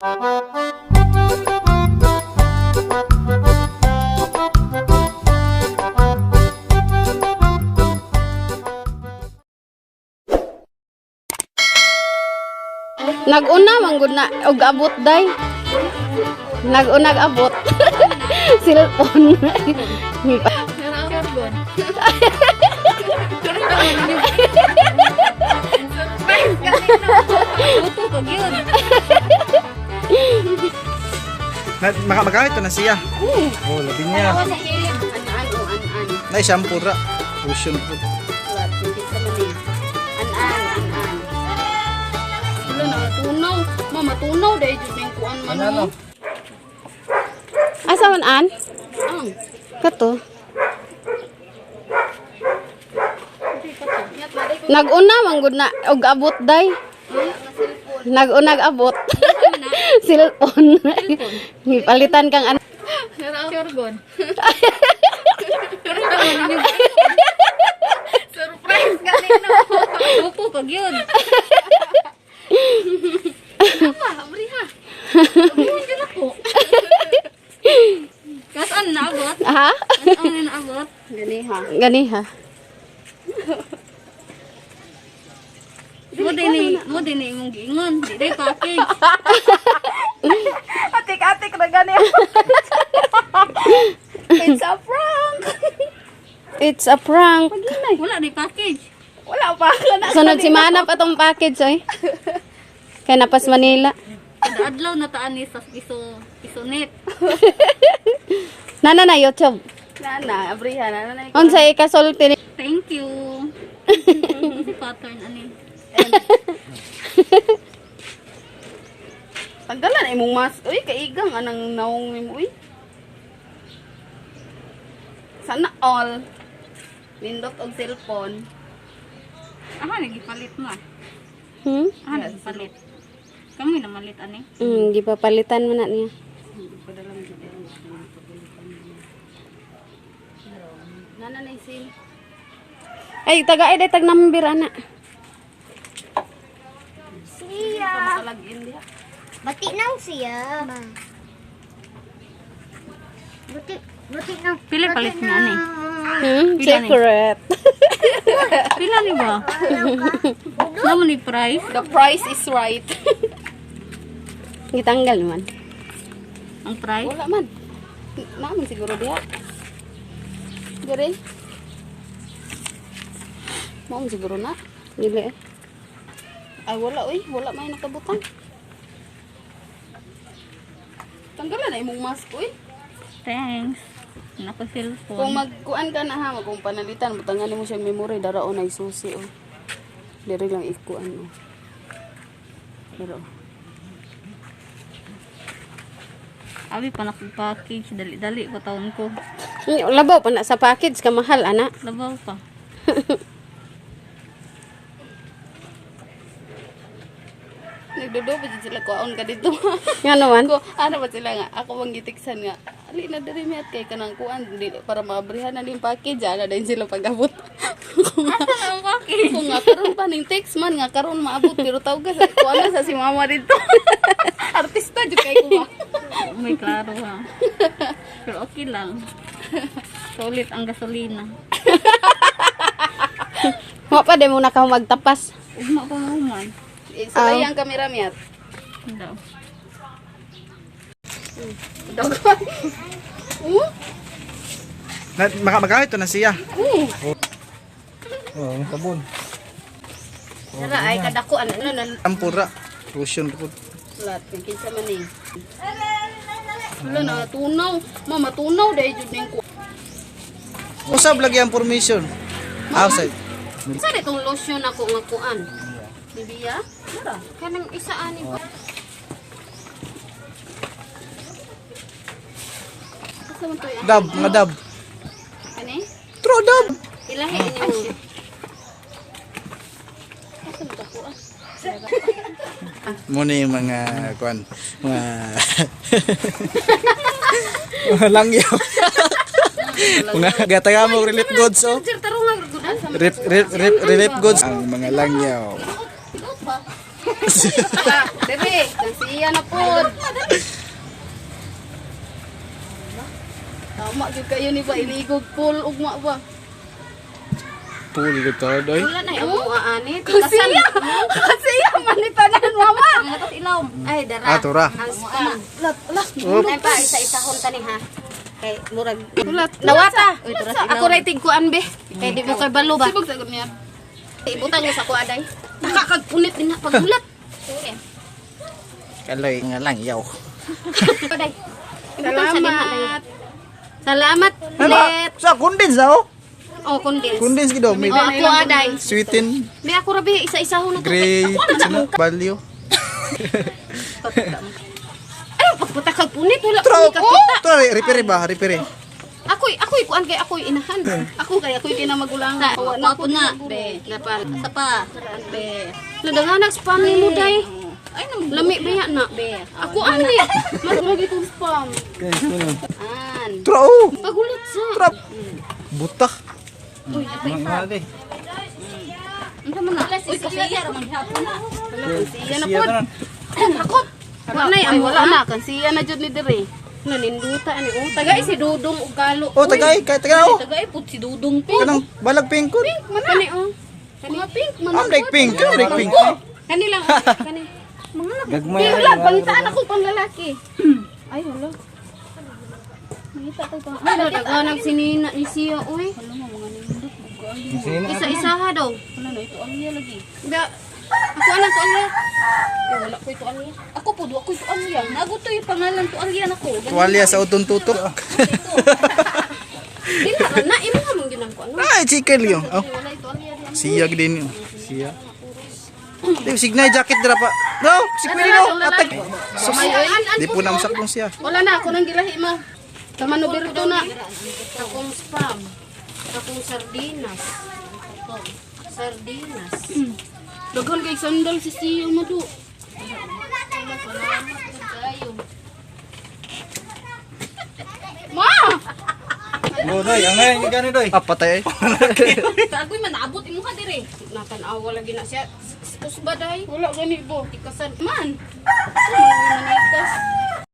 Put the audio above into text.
Nag-una man gud na og abot day. Nag-unag abot. Cellphone. Na, maka ito na siya. Oh, labi niya. An-an o an-an. Na shampoo ra. Lotion po. An-an, an-an. Wala na matunaw. Ma matunaw dahil jud ning kuan man. Ano? Asa man an? Ang. Kato. Nag-una man gud na og abot day. Nag-unag abot. Cellphone. Palitan kang an. Sure god. Surprise ganino. Tupo pag yun. Apa, abri ha. Abrihan dyan ako. Kasaan naabot? Ha? Kasaan na naabot? Ganiha. Ganiha. Mo din ni imong giingon. Di day package. Atik-atik na gani. It's a prank. It's a prank. Wala di package. Wala pa ka na. Sunod si Mana pa tong package oy. Kay napas Manila. Kada adlaw na taan ni sa piso piso net. Nana na YouTube. Nana, abrihan na na. Unsay ikasulti ni Thank you. Si pattern ani. Tanggalan na imong mask. Uy, kaigang anang naong nimo uy. Sana all. Nindot og cellphone. Aha, nagipalit mo. Hmm? Aha, nagipalit. Kami na malit ani. Gipapalitan mo na niya. Nana na isil. Ay, taga ay tag number ana. Siya. Makalagin diha. Bati nang siya. Bati, bati nang. Pila palit niya ani. Hmm? Secret. Pila ni ba? Namo ni price? The price is right. Gitanggal man. Ang price? Wala man. Naman siguro diha. Dire. Mao man siguro na. Dili eh. Ay wala uy, wala may nakabutang. Tanggalan na imong mask uy. Thanks. Nako cellphone. Kung magkuan ka na ha, kung panalitan, butangan mo siyang memory, dara o na susi o. Diri lang ikuan o. Dara o. Abi pa package dali-dali ko taon ko. Labaw pa na sa package kamahal ana. Labaw pa. Nagdudo pa dyan sila kuaon ka dito. Ngano man? Ko, ano ba sila nga? Ako bang gitiksan nga. Ali na diri mi at kay kanang kuan di, para maabrihan na din package ana din sila pag-abot. Kung nga, Asa ang package? kung nga karon pa ning text man nga karon maabot pero tawag ka sa kuan na sa si mama dito. Artista jud kay ko ba. May klaro ha. Pero okay lang. Sulit ang gasolina. Wa pa di mo na ka magtapas. Ugma pa mo man. Eh, Sulay ang kamera miat. Daw. Daghan. Oh, Na, maka ito na siya. Oh, oh ang sabon. Dara ay kadako ana na. Shampoo ra. Lotion po. Lat, kinsa man ni. Wala na tunaw. Ma matunaw dahil jud ning kuan. Usab lagi ang formation. Outside. Sa itong lotion ako nga kuan. Bibiya? Mara. Kanang isa ani ba? Asa man to ya? Dab, nga dab. Ani? True dab. Ilahi ni. Asa man to kuan? Muna yung mga kuan, mga mga langyaw. Mga gataga mo relief goods oh. Sir tarungan gud. Rip, rip, rip, relief goods ang mga langyaw. Ah, bebe, kang siya na pod. Tama gyud kayo ni ba iligog pool ugma ba. Pool gud oy. Wala na yung mga ani. Kasiya. Kasiya man ni tanan mama. Ang ilawom. Ay, dara. Ah, tura. Ang spam. Oops. Ay pa isa-isahon tani ha. Kay murag nawata. Ako ray tigkuan be. Kay di mo kay balo ba. Sibog sa niya. Ibutang mo sa kuha day. Nakakagpunit din na paghulat. Kaloy nga lang yaw. Day. Ibutang sa dinha, day. Salamat. Salamat. Ano? Let. Sa condense oh. Oh, condense. Condense gid oh. May Oh, ako aday. sweeten Be ako rabi isa-isahon na to. gray Ako na sino? Value. Ay, pagputa kag punit wala Tra, ko kakita. tra, repair ba? Repair. Ako'y ako'y kuan kay ako'y inahan. Ako kay ako'y kinamagulangan. Wa po na. Be, napal. Sa pa. Be. Nadanganag spam ni mo day. Ay nang Lami ba yan na? Be. Ako ani. Mas lagi itong spam. An. Tra, oh. Pagulat sa. Tra. Butak. Uy, apa isa. Unsa man na? Uy, kasi iya ra man gihapon na. Siya na pod. Hakot. Wala na Ay ang wala na kan siya na jud ni dire. Naninduta ani oh. Tagay si Dudong ug Galo. Oh, tagay, kay tagay oh. Tagay pud si Dudong po. Kanang balag pink ko. Kani oh. Mga pink man. I'm like pink, I'm like pink. Kani lang oh. Kani. Gagmay. Di wala pangitaan ako pang lalaki. Ay wala. Mangita ko pa. Ay, nadaganag sinina ni siya oy. Wala mo mga nindot bugay. Isa-isa ha daw. Wala na ito ang iya lagi. Ba ako alang ko ala. Ay, wala ko ito ang iya. Ako po do ako ito ang iya. Naguto yung pangalan to ang iya nako. Tuwalya sa utong tutok. Dili ra na imo man gyud ko ano. Ay, chicken yun. Oh, Wala ito ang iya. siya din yun. Siya. Di, signay jacket dira pa. No, si Queen no. Atag. Sus. Di po na masaktong siya. Wala na ako nang gilahi ma. Tama no berto na. Akong spam. Akong sardinas. Sardinas. Daghan kay sandal si siya mo do. Ma! Oh, doy, ang ngayon gani doy. Ah, patay. Agoy man naabot imo ka dire. Natanawa lagi na siya. Kusba day. Wala gani bo. Ikasan. Man. Manikas.